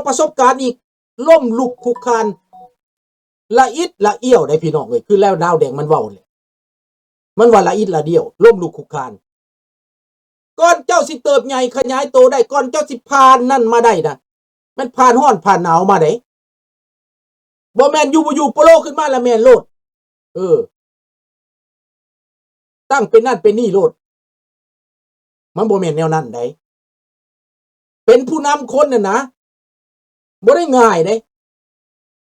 ປະສົບການອີກ ລົ້ມລຸກຄຸກຄານ ລະອິດລະອ້ຽວໄດ໋ພີ່ນ້ອງເອີຍ. ຄືແລ້ວລາວແດງມັນເວົ້າແຫຼະ ມັນວ່າລະອິດລະອ້ຽວ ລົ້ມລຸກຄຸກຄານ. ກ່ອນເຈົ້າຊິເຕີບໃຫຍ່ຂະຫຍາຍໂຕໄດ້ ກ່ອນເຈົ້າຊິຜ່ານນັ້ນມາໄດ້ນະ ແມ່ນຜ່ານຮ້ອນຜ່ານໜາວມາເດ້. ບໍ່ແມ່ນຢູ່ບໍ່ຢູ່ໂປໂລຂຶ້ນມາລະແມ່ນໂລດ. ເອີ ຕັ້ງເປັນນັ້ນເປັນນີ້ໂລດ ມັນບໍ່ແມ່ນແນວນັ້ນໃດ໋. ເປັນຜູ້ນຳຄົນນັ້ນນະ ບໍ່ໄດ້ງ່າຍເດ້.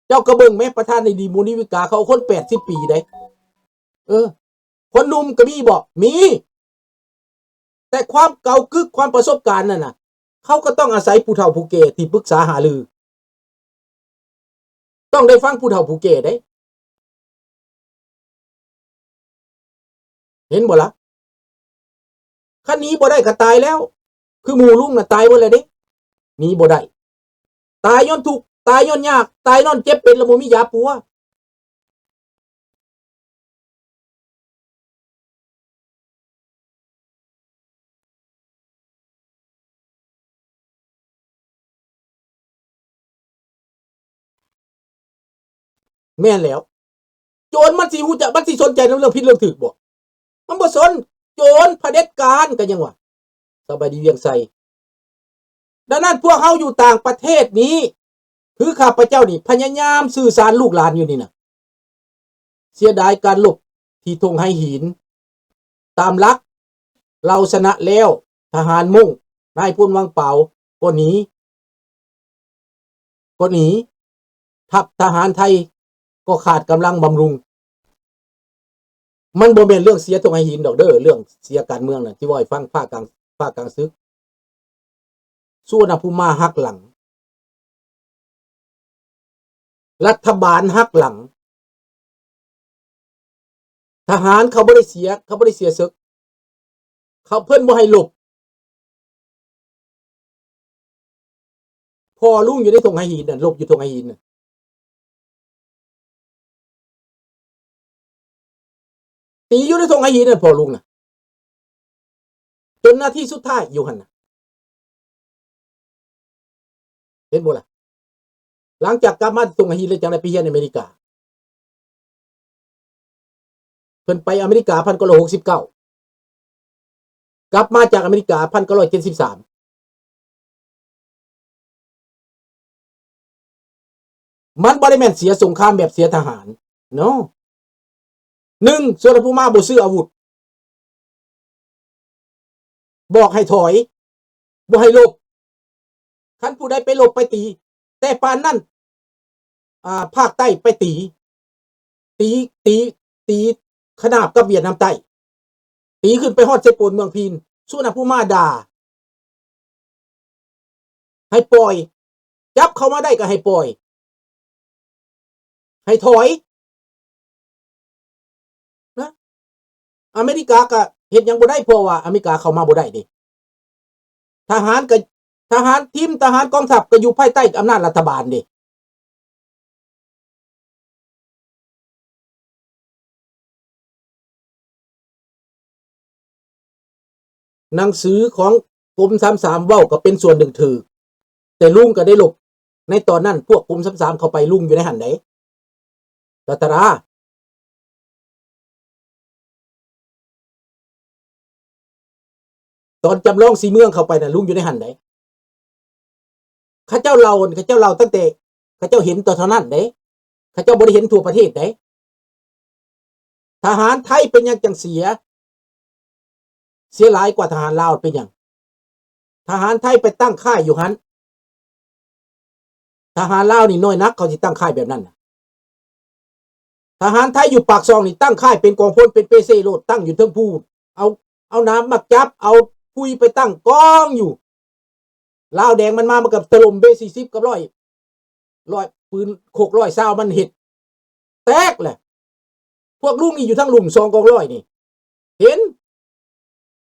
ເຈົ້າກໍເບິ່ງແມ້ ປະທານາທິບໍດີໂມນາລິກາ ເຂົາເອົາຄົນແປດສິບປີໃດ໋. ເອີ ຄົນໜຸ່ມກໍມີບໍ? ມີ. ແຕ່ຄວາມເກົ່າກຶກ ຄວາມປະສົບການນັ້ນນະ ເຂົາກໍຕ້ອງອາໄສຜູ້ເຖົ້າຜູ້ແກ່ທີ່ປຶກສາຫາລື. ຕ້ອງໄດ້ຟັງຜູ້ເຖົ້າຜູ້ແກ່ເດ້. ເຫັນບໍ່ລະ? ຄັນໜີບໍ່ໄດ້ກໍຕາຍແລ້ວ. ຄືໝູ່ລຸງນະຕາຍເບິດແລ້ວເດ້. ໜີບໍ່ໄດ້. ຕາຍຍ້ອນທຸກ, ຕາຍຍ້ອນຍາກ, ຕາຍຍ້ອນເຈັບເປັນ ແລ້ວບໍ່ມີຢາປົວ. ແມ່ນແລ້ວ. ໂຈນມັນຊິຮູ້ຈັກ, ມັນຊິສົນໃຈນຳເລື່ອງຜິດເລື່ອງຖືກບໍ່? ມັນບໍ່ສົນ. ໂຈນຜະເດັດການກໍຍັງວ່າ ສະບາຍດີວຽງໄຊ. ດັ່ງນັ້ນພວກເຮົາຢູ່ຕ່າງປະເທດນີ້ ຄືຂ້າພະເຈົ້ານີ້ພະຍາຍາມສື່ສານລູກຫຼານຢູ່ນີ້ນະ. ເສຍດາຍການລົບທີ່ທົ່ງໄຫຫີນ. ຕາມຫຼັກ ເຮົາຊະນະແລ້ວ, ທະຫານມົ້ງ, ນາຍພົນວັງປາວ ກໍໜີ, ກໍໜີ. ທັບທະຫານໄທກໍຂາດກຳລັງບຳລຸງ. ມັນບໍ່ແມ່ນເລື່ອງເສຍທົ່ງໄຫຫີນດອກເດີ, ເລື່ອງເສຍການເມືອງນະ ທີ່ເວົ້າໃຫ້ຟັງ ພາກກາງ, ພາກກາງສຶກ. ສຸວັນນະພູມາຫັກຫຼັງ, ລັດຖະບານຫັກຫຼັງ. ທະຫານເຂົາບໍ່ໄດ້ເສຍ, ເຂົາບໍ່ໄດ້ເສຍເສິກ, ເຂົາ, ເພິ່ນບໍ່ໃຫ້ລົບ. ພໍ່ລຸງຢູ່ໃນທົ່ງໄຫຫີນນັ້ນ, ລົບຢູ່ທົ່ງໄຫຫີນນັ້ນ. ຕີຢູ່ໃນທົ່ງໄຫຫີນນັ້ນພໍ່ລຸງນະ ຈົນນາທີສຸດທ້າຍຢູ່ຫັ້ນນະ. ເຫັນບໍ່ລະ? ຫຼັງຈາກກັບມາທົ່ງໄຫຫີນແລ້ວ ຈັ່ງໄດ້ໄປຮຽນອາເມລິກາ. ເພິ່ນໄປອາເມລິກາພັນເກົ້າຮ້ອຍຫົກສິບເກົ້າ ກັບມາຈາກອາເມລິກາພັນເກົ້າຮ້ອຍເຈັດສິບສາມ. ມັນບໍ່ໄດ້ແມ່ນເສຍສົງຄາມແບບເສຍທະຫານເນາະ. ໜຶ່ງ ສຸວັນນະພູມາບໍ່ຊື້ອາວຸດ, ບອກໃຫ້ຖອຍ, ບໍ່ໃຫ້ລົບ. ຄັນຜູ້ໃດໄປລົບໄປຕີ, ແຕ່ປານນັ້ນ ອ່າ ພາກໃຕ້ໄປຕີ, ຕີ, ຕີ, ຕີຂະໜາບກັບຫວຽດນາມໃຕ້, ຕີຂຶ້ນໄປຮອດເຊໂປນເມືອງພີນ, ສຸວັນນະພູມາດ່າ ໃຫ້ປ່ອຍ, ຈັບເຂົ້າມາໄດ້ກໍໃຫ້ປ່ອຍ, ໃຫ້ຖອຍນະ. ອາເມລິກາກໍເຮັດຫຍັງບໍ່ໄດ້ ເພາະວ່າອາເມລິກາເຂົ້າມາບໍ່ໄດ້ເດ້. ທະຫານກໍ, ທະຫານ, ທີມທະຫານກອງທັບກໍຢູ່ພາຍໃຕ້ອຳນາດລັດຖະບານເດ້. ໜັງສືຂອງກົມສາມສາມເວົ້າກໍເປັນສ່ວນໜຶ່ງຖືກ, ແຕ່ລຸງກໍໄດ້ລົບໃນຕອນນັ້ນ, ພວກກົມສາມສາມເຂົ້າໄປ ລຸງຢູ່ໃນຫັ້ນໃດ໋ ລັດຕະລາ. ຕອນຈຳລອງສີເມືອງເຂົ້າໄປນະ ລຸງຢູ່ໃນຫັ້ນໃດ໋. ເຂົາເຈົ້າເລົ່າ, ເຂົາເຈົ້າເລົ່າຕັ້ງແຕ່ເຂົາເຈົ້າເຫັນຕອນເທົ່ານັ້ນເດ້, ເຂົາເຈົ້າບໍ່ໄດ້ເຫັນທົ່ວປະເທດເດ້. ທະຫານໄທເປັນຫຍັງຈັ່ງເສຍ, ເສຍຫຼາຍກວ່າທະຫານລາວເປັນຫຍັງ? ທະຫານໄທໄປຕັ້ງຄ້າຍຢູ່ຫັ້ນ, ທະຫານລາວນີ້ນ້ອຍໜັກ ເຂົາຊິຕັ້ງຄ້າຍແບບນັ້ນນະ. ທະຫານໄທຢູ່ປາກຊ່ອງນີ້ຕັ້ງຄ້າຍເປັນກອງພົນ ເປັນເປເຊໂລດ, ຕັ້ງຢູ່ເທິງພູ, ເອົາ, ເອົານ້ຳມາຈັບ, ເອົາປຸຍໄປຕັ້ງກອງຢູ່. ລາວແດງມັນມາ, ມັນກໍຖະຫຼົ່ມເບສີ່ສິບກັບຮ້ອຍ, ຮ້ອຍ, ປືນຄົກຮ້ອຍຊາວມັນເຮັດແຕກແຫຼະ. ພວກລຸງນີ້ຢູ່ທາງລຸ່ມສອງກອງຮ້ອຍນີ້ ເຫັນ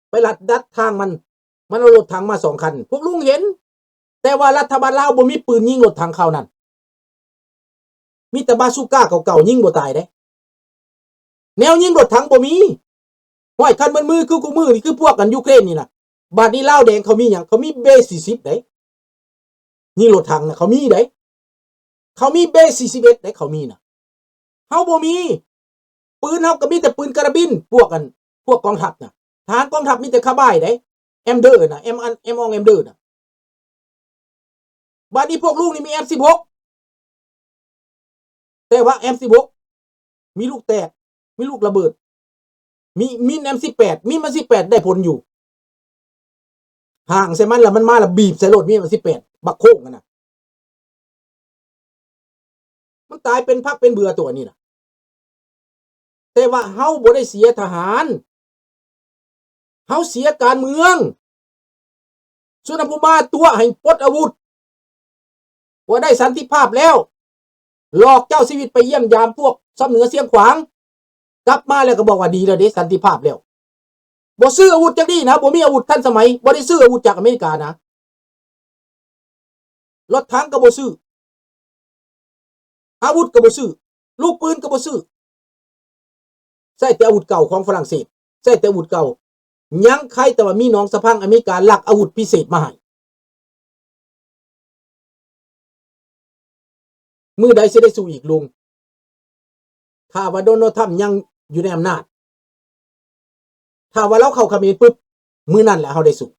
ໄປລັດດັດທາງມັນ, ມັນເອົາລົດຖັງມາສອງຄັນ, ພວກລຸງເຫັນ. ແຕ່ວ່າລັດຖະບານລາວບໍ່ມີປືນຍິງລົດຖັງຄາວນັ້ນ, ມີແຕ່ບາຊູກາເກົ່າໆ ຍິງບໍ່ຕາຍເດ້. ແນວຍິງລົດຖັງບໍ່ມີ, ຫ້ອຍ ຄັນມັນມີຄືຄູ່ມື້ນີ້ ຄືພວກອັນຢູເຄຣນນີ້ນະ. ບາດນີ້ລາວແດງເຂົາມີຫຍັງ? ເຂົາມີເບສີ່ສິບເດ້. ຍິງລົດຖັງນະ ເຂົາມີເດ້ ເຂົາມີເບສີ່ສິບເອັດເດ້ ເຂົາມີນະ ເຮົາບໍ່ມີ. ປືນເຮົາກໍມີແຕ່ປືນກາລາບິນ ພວກອັນ ພວກກອງທັບນະ ທະຫານກອງທັບມີແຕ່ຄາບາຍເດ້ ແອມເດີນະ ແອມອັນ ແອມອອງແອມເດີນະ. ບາດນີ້ພວກລຸງນີ້ມີເອັມສິບຫົກ ແຕ່ວ່າເອັມສິບຫົກມີລູກແຕກ ມີລູກລະເບີດ ມີມິນເອັມສິບແປດ ມີເອັມສິບແປດໄດ້ຜົນຢູ່ ຫາງໃສ່ມັນ ແລ້ວມັນມາ ແລ້ວບີບໃສ່ໂລດ ມີເອັມສິບແປດ ບັກໂຄ້ງຫັ້ນນະ ມັນຕາຍເປັນຜັກເປັນເບືອຕົວນີ້ນະ. ແຕ່ວ່າເຮົາບໍ່ໄດ້ເສຍທະຫານ ເຮົາເສຍການເມືອງ. ສຸນນະພູມາຕົວະໃຫ້ປົດອາວຸດ ວ່າໄດ້ສັນຕິພາບແລ້ວ ຫຼອກເຈົ້າຊີວິດໄປຢ້ຽມຢາມພວກຊຳເໜືອຊຽງຂວາງ ກັບມາແລ້ວກໍບອກວ່າດີແລ້ວເດ້ ສັນຕິພາບແລ້ວ. ບໍ່ຊື້ອາວຸດຈັກດີ້ນະ ບໍ່ມີອາວຸດທັນສະໄໝ ບໍ່ໄດ້ຊື້ອາວຸດຈາກອາເມລິການະ ລົດຖັງກໍບໍ່ຊື້ ອາວຸດກໍບໍ່ຊື້ ລູກປືນກໍບໍ່ຊື້ ໃຊ້ແຕ່ອາວຸດເກົ່າຂອງຝຣັ່ງເສດ ໃຊ້ແຕ່ອາວຸດເກົ່າ. ຍັງໄຄແຕ່ວ່າມີໜອງສະພັງ ອາເມລິກາລັກອາວຸດພິເສດມາໃຫ້. ມື້ໃດຊິໄດ້ສູ້ອີກລຸງ? ຖ້າວ່າໂດນັລທຣຳຍັງຢູ່ໃນອຳນາດ ຖ້າວ່າລາວເຂົ້າຂະເໝນປຶບ ມື້ນັ້ນແຫຼະເຮົາໄດ້ສູ້.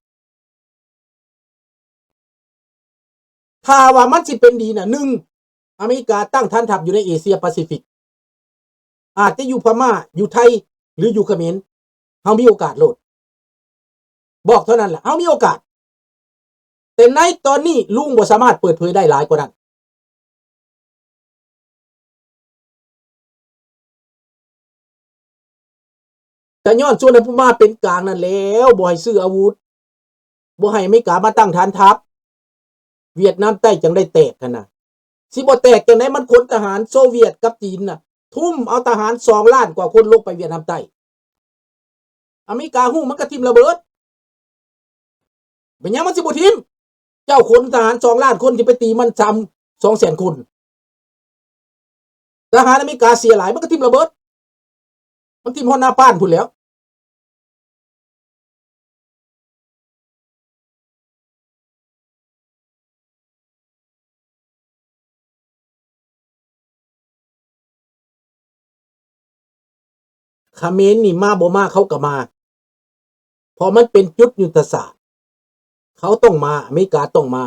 ຖ້າວ່າມັນຊິເປັນດີນະ ໜຶ່ງ ອາເມລິກາຕັ້ງຖານທັບຢູ່ໃນເອເຊຍປາຊີຟິກ ອາດຈະຢູ່ພະມ້າ ຢູ່ໄທ ຫຼື ຢູ່ຂະເໝນ ເຮົາມີໂອກາດໂລດ. ບອກເທົ່ານັ້ນແຫຼະ ເຮົາມີໂອກາດ. ແຕ່ໃນຕອນນີ້ລຸງບໍ່ສາມາດເປີດເຜີຍໄດ້ຫຼາຍກວ່ານັ້ນ ກະຍ້ອນສຸວັນນະພູມາເປັນກາງນັ້ນແລ້ວ ບໍ່ໃຫ້ຊື້ອາວຸດ ບໍ່ໃຫ້ອາເມລິກາມາຕັ້ງຖານທັບ ຫວຽດນາມໃຕ້ຈັ່ງໄດ້ແຕກຫັ້ນນະ. ຊິບໍ່ແຕກຈັ່ງໃດ ມັນຂົນທະຫານໂຊຫວຽດກັບຈີນນະ ທຸ່ມເອົາທະຫານສອງລ້ານກວ່າຄົນລົງໄປຫວຽດນາມໃຕ້. ອາເມລິກາຮູ້ມັນກໍຖິ້ມລະເບີດ ເປັນຫຍັງມັນຊິບໍ່ຖິ້ມ? ເຈົ້າຂົນທະຫານສອງລ້ານຄົນ ຊິໄປຕີມັນສາມ ສອງແສນຄົນ. ທະຫານອາເມລິກາເສຍຫຼາຍ ມັນກໍຖິ້ມລະເບີດ ມັນຖິ້ມຮອດນາປານພຸ້ນແຫຼ້ວ. ຂະເໝນນີ້ມາບໍ່ມາເຂົາກໍມາ ເພາະມັນເປັນຈຸດຍຸດທະສາດ ເຂົາຕ້ອງມາ ອາເມລິກາຕ້ອງມາ.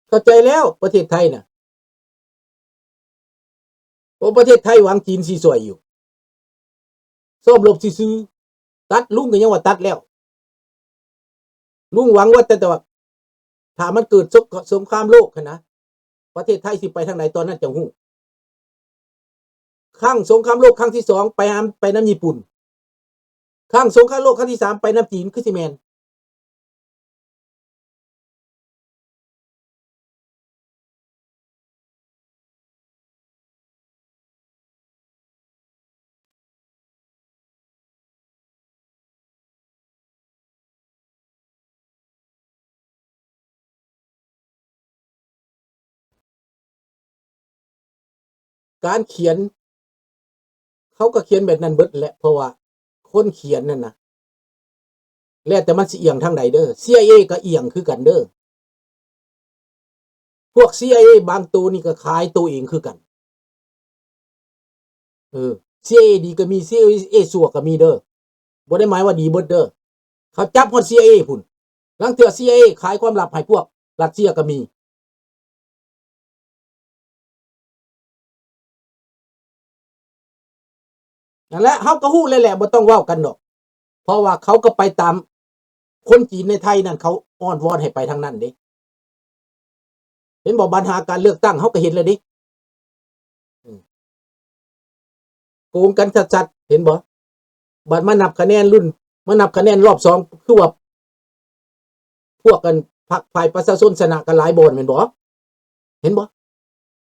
ເຂົ້າໃຈແລ້ວປະເທດໄທນະ ໂອ ປະເທດໄທຫວັງຈີນຊິຊ່ວຍຢູ່ ຊ້ອມລົບຊື່ໆ ຕັດ ລຸງກໍຍັງວ່າຕັດແລ້ວ ລຸງຫວັງວ່າ ແຕ່ ແຕ່ວ່າ ຖ້າມັນເກີດສົງ ສົງຄາມໂລກຫັ້ນນະ ປະເທດໄທຊິໄປທາງໃດ ຕອນນັ້ນຈັ່ງຮູ້. ຄັ້ງສົງຄາມໂລກຄັ້ງທີສອງ ໄປຫາ ໄປນຳຍີ່ປຸ່ນ ຄັ້ງສົງຄາມໂລກຄັ້ງທີສາມ ໄປນຳຈີນ ຄືຊິແມ່ນ. ການຂຽນ ເຂົາກໍຂຽນແບບນັ້ນເບິດແຫຼະ ເພາະວ່າຄົນຂຽນນັ້ນນະ ແລ້ວແຕ່ມັນຊິອຽງທາງໃດເດີ. ຊີໄອເອ ກໍອຽງຄືກັນເດີ. ພວກ ຊີໄອເອ ບາງໂຕນີ້ກໍຂາຍໂຕເອງຄືກັນ. ເອີ ຊີໄອເອ ດີກໍມີ ຊີໄອເອ ຊົ່ວກໍມີເດີ. ບໍ່ໄດ້ໝາຍວ່າດີເບິດເດີ. ເຂົາຈັບຮອດ ຊີໄອເອ ພຸ້ນ. ລາງເທື່ອ ຊີໄອເອ ຂາຍຄວາມລັບໃຫ້ພວກຣັດເຊຍກໍມີ. ນັ້ນແຫຼະ ເຮົາກໍຮູ້ແລ້ວແຫຼະ ບໍ່ຕ້ອງເວົ້າກັນດອກ ເພາະວ່າເຂົາກໍໄປຕາມ ຄົນຈີນໃນໄທນັ້ນ ເຂົາອ້ອນວອນໃຫ້ໄປທາງນັ້ນເດ້. ເຫັນບໍ່ ບັນຫາການເລືອກຕັ້ງ ເຮົາກໍເຫັນແລ້ວເດ້ ອືມ ໂກງກັນຊັດໆ ເຫັນບໍ່? ບັດມານັບຄະແນນລຸ້ນ ມານັບຄະແນນລອບສອງ ຄືວ່າ ພວກອັນພັກຝ່າຍປະຊາຊົນຊະນະກັນຫຼາຍບ່ອນແມ່ນບໍ່? ເຫັນບໍ່?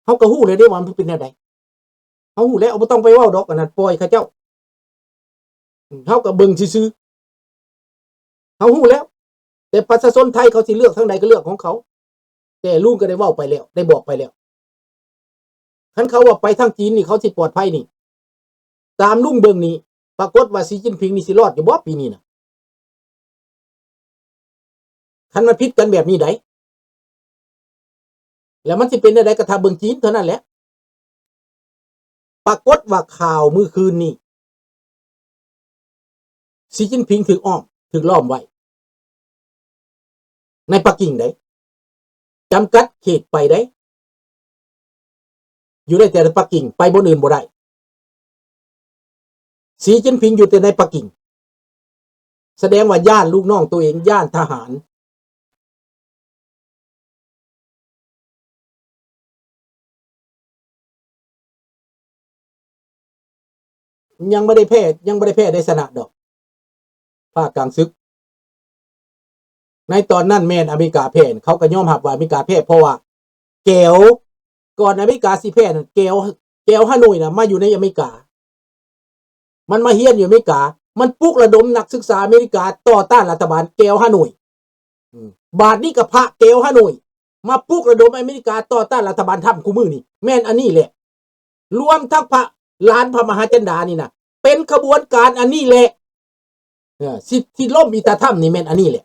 ເຮົາກໍຮູ້ແລ້ວເດ້ວ່າມັນເປັນແນວໃດ. ເຮົາຮູ້ແລ້ວ ບໍ່ຕ້ອງໄປເວົ້າດອກ ອັນນັ້ນປ່ອຍເຂົາເຈົ້າ. ເຮົາກໍເບິ່ງຊື່ໆ ເຮົາຮູ້ແລ້ວ. ແຕ່ປະຊາຊົນໄທເຂົາຊິເລືອກທາງໃດກໍເລືອກຂອງເຂົາ. ແຕ່ລຸງກໍໄດ້ເວົ້າໄປແລ້ວ ໄດ້ບອກໄປແລ້ວ. ຄັນເຂົາວ່າໄປທາງຈີນນີ້ ເຂົາຊິປອດໄພນີ້ ຕາມລຸງເບິ່ງນີ້ ປາກົດວ່າ ສີຈິ້ນຜິງ ນີ້ຊິລອດຢູ່ບໍ່ປີນີ້ນະ? ຄັນມັນຜິດກັນແບບນີ້ໃດ ແລ້ວມັນຊິເປັນແນວໃດ ກໍຖ້າເບິ່ງຈີນເທົ່ານັ້ນແຫຼະ. ປາກົດວ່າຂ່າວມື້ຄືນນີ້ ສີຈິ້ນຜິງຖືກອ້ອມ ຖືກລ້ອມໄວ້ໃນປັກກິ່ງໃດ ຈຳກັດເຂດໄປໃດ ຢູ່ໄດ້ແຕ່ໃນປັກກິ່ງ ໄປບ່ອນອື່ນບໍ່ໄດ້. ສີຈິ້ນຜິງຢູ່ແຕ່ໃນປັກກິ່ງ ສະແດງວ່າຢ້ານລູກນ້ອງໂຕເອງ ຢ້ານທະຫານ. ຍັງບໍ່ໄດ້ແພ້ ຍັງບໍ່ໄດ້ແພ້ໄດ້ຊະນະດອກ ພາກກາງສຶກ. ໃນຕອນນັ້ນແມ່ນອາເມລິກາແພ້ ເຂົາກໍຍອມຮັບວ່າອາເມລິກາແພ້ ເພາະວ່າແກວ ກ່ອນອາເມລິກາຊິແພ້ນັ້ນ ແກວ ແກວຮາໂນຍນະ ມາຢູ່ໃນອາເມລິກາ ມັນມາຮຽນຢູ່ອາເມລິກາ ມັນປຸກລະດົມນັກສຶກສາອາເມລິກາຕໍ່ຕ້ານລັດຖະບານແກວຮາໂນຍ. ອືມ ບາດນີ້ກໍພະແກວຮາໂນຍ ມາປຸກລະດົມອາເມລິກາຕໍ່ຕ້ານລັດຖະບານທຳຄູ່ມື້ນີ້ ແມ່ນອັນນີ້ແຫຼະ. ລວມທັງພະ ຫຼານພະມະຫາຈັນດານີ້ນະ ເປັນຂະບວນການອັນນີ້ແຫຼະ. ເອີ ຊິ ຊິລົ້ມອີຕາທຳນີ້ແມ່ນອັນນີ້ແຫຼະ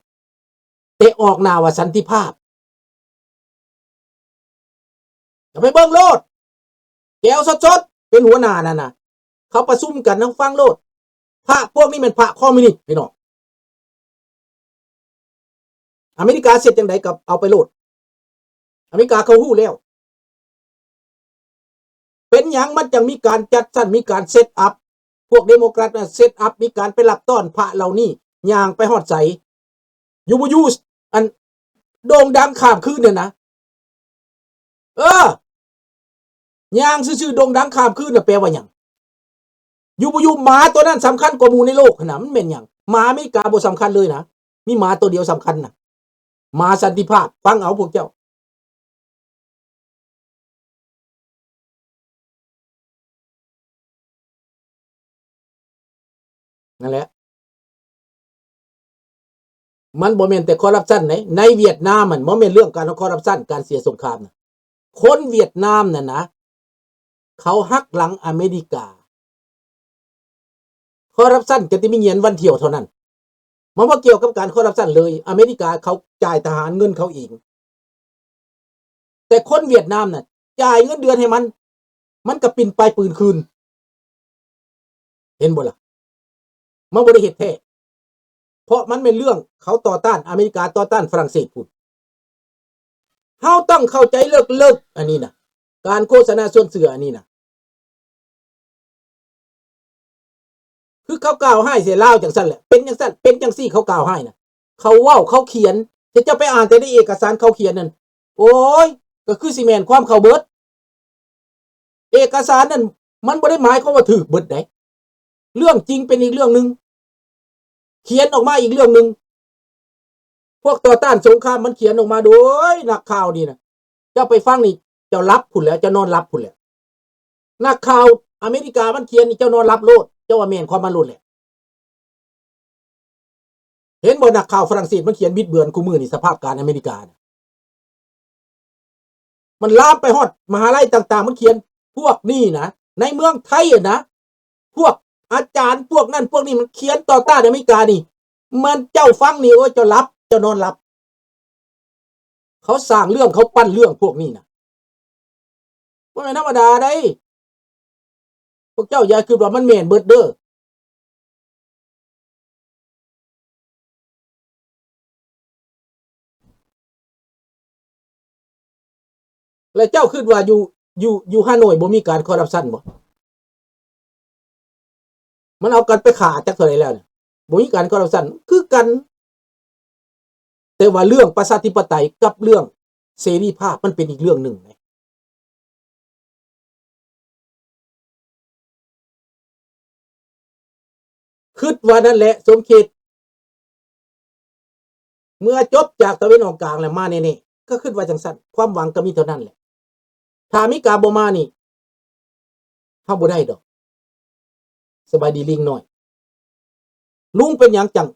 ແຕ່ອອກໜ້າວ່າສັນຕິພາບ. ເອົາໄປເບິ່ງໂລດ ແກວສົດໆ ເປັນຫົວໜ້ານັ້ນນະ ເຂົາປະຊຸມກັນນະ ຟັງໂລດ. ພະພວກນີ້ແມ່ນພະຄອມມິວນິດ ພີ່ນ້ອງ. ອາເມລິກາເຮັດຈັ່ງໃດກໍເອົາໄປໂລດ ອາເມລິກາເຂົາຮູ້ແລ້ວ. ເປັນຫຍັງມັນຈັ່ງມີການຈັດສັນ ມີການເຊັດອັບ ພວກເດໂມແຄຣດນະເຊັດອັບ ມີການໄປຮັບຕ້ອນພະເຫຼົ່ານີ້ ຍ່າງໄປຮອດໃສ ຢູ່ບໍ່ຢູ່ ອັນໂດ່ງດັງຂ້າມຄືນນັ້ນນະ. ເອີ ຍ່າງຊື່ໆ ໂດ່ງດັງຂ້າມຄືນນະ ແປວ່າຫຍັງ? ຢູ່ບໍ່ຢູ່ ໝາຕົວນັ້ນສຳຄັນກວ່າໝູ່ໃນໂລກຫັ້ນນະ ມັນແມ່ນຫຍັງ? ໝາອາເມລິກາບໍ່ສຳຄັນເລີຍນະ ມີໝາຕົວດຽວສຳຄັນນະ ໝາສັນຕິພາບ. ຟັງເອົາພວກເຈົ້າ. ນັ້ນແຫຼະ ມັນບໍ່ແມ່ນແຕ່ຄໍຣັບຊັນໃດ ໃນຫວຽດນາມຫັ້ນ ບໍ່ແມ່ນເລື່ອງການຄໍຣັບຊັນ ການເສຍສົງຄາມນະ ຄົນຫວຽດນາມນັ້ນນະ ເຂົາຫັກຫຼັງອາເມລິກາ. ຄໍຣັບຊັນກໍແຕ່ມີຫງຽນວັນທ່ຽວເທົ່ານັ້ນ ມັນບໍ່ກ່ຽວກັບການຄໍຣັບຊັນເລີຍ. ອາເມລິກາເຂົາຈ່າຍທະຫານເງິນເຂົາເອງ ແຕ່ຄົນຫວຽດນາມນະ ຈ່າຍເງິນເດືອນໃຫ້ມັນ ມັນກໍປິ່ນໄປປືນຄືນ. ເຫັນບໍ່ລະ? ມັນບໍ່ໄດ້ເຮັດແທ້ ເພາະມັນແມ່ນເລື່ອງເຂົາຕໍ່ຕ້ານອາເມລິກາ ຕໍ່ຕ້ານຝຣັ່ງເສດພຸ້ນ. ເຮົາຕ້ອງເຂົ້າໃຈເລິກໆ ອັນນີ້ນະ ການໂຄສະນາຊວນເຊື່ອອັນນີ້ນະ. ຄືເຂົາກ່າວຮ້າຍໃສ່ລາວຈັ່ງຊັ້ນແຫຼະ ເປັນຈັ່ງຊັ້ນ ເປັນຈັ່ງຊີ້ ເຂົາກ່າວຮ້າຍນະ ເຂົາເວົ້າ ເຂົາຂຽນ ແຕ່ເຈົ້າໄປອ່ານແຕ່ໃນເອກະສານເຂົາຂຽນນັ້ນ ໂອ້ຍ ກໍຄືຊິແມ່ນຄວາມເຂົາເບິດ. ເອກະສານນັ້ນມັນບໍ່ໄດ້ໝາຍຄວາມວ່າຖືກເບິດໃດ ເລື່ອງຈິງເປັນອີກເລື່ອງໜຶ່ງ ຂຽນອອກມາອີກເລື່ອງໜຶ່ງ. ພວກຕໍ່ຕ້ານສົງຄາມມັນຂຽນອອກມາໂດຍນັກຂ່າວນີ້ນະ ເຈົ້າໄປຟັງນີ້ ເຈົ້າຫຼັບພຸ້ນແຫຼະ ເຈົ້ານອນຫຼັບພຸ້ນແຫຼະ. ນັກຂ່າວອາເມລິກາມັນຂຽນນີ້ ເຈົ້ານອນຫຼັບໂລດ ເຈົ້າວ່າແມ່ນຄວາມມັນໂລດແຫຼະ. ເຫັນບໍ່ ນັກຂ່າວຝຣັ່ງເສດມັນຂຽນບິດເບືອນຄູ່ມື້ນີ້ ສະພາບການອາເມລິການະ ມັນລາມໄປຮອດມະຫາໄລຕ່າງໆ ມັນຂຽນ ພວກນີ້ນະ ໃນເມືອງໄທນະ ພວກອາຈານພວກນັ້ນພວກນີ້ ມັນຂຽນຕໍ່ຕ້ານອາເມລິການີ້ ມັນ ເຈົ້າຟັງນີ້ ໂອ້ຍ ເຈົ້າຫຼັບ ເຈົ້ານອນຫຼັບ. ເຂົາສ້າງເລື່ອງ ເຂົາປັ້ນເລື່ອງພວກນີ້ນະ ບໍ່ແມ່ນທຳມະດາໃດ. ພວກເຈົ້າຢ່າຄິດວ່າມັນແມ່ນເບິດເດີ. ແລະເຈົ້າຄິດວ່າຢູ່ ຢູ່ ຢູ່ຮາໂນຍບໍ່ມີການຄໍຣັບຊັນບໍ່? ມັນເອົາກັນໄປຂ້າຈັກເທົ່າໃດແລ້ວນີ້ ບໍ່ມີການຄໍຣັບຊັນຄືກັນ. ແຕ່ວ່າເລື່ອງປະຊາທິປະໄຕກັບເລື່ອງເສລີພາບ ມັນເປັນອີກເລື່ອງໜຶ່ງເດ້. ຄິດວ່ານັ້ນແຫຼະ ສົມຄິດ ເມື່ອຈົບຈາກຕາເວັນອອກກາງແລ້ວມາແນ່ໆ ກໍຄິດວ່າຈັ່ງຊັ້ນ ຄວາມຫວັງກໍມີເທົ່ານັ້ນແຫຼະ. ຖ້າອາເມລິກາບໍ່ມານີ້ ເຮົາບໍ່ໄດ້ດອກ. ສະບາຍດີລິງນ້ອຍ. ລຸງເປັນຫຍັງຈັ່ງ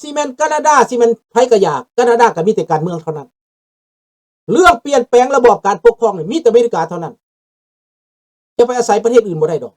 ຊິແມ່ນການາດາ ຊິແມ່ນໃຜກໍຢ່າ ການາດາກໍມີແຕ່ການເມືອງເທົ່ານັ້ນ. ເລື່ອງປ່ຽນແປງລະບອບການປົກຄອງນີ້ ມີແຕ່ອາເມລິກາເທົ່ານັ້ນ. ຈະໄປອາໄສປະເທດອື່ນບໍ່ໄດ້ດອກ.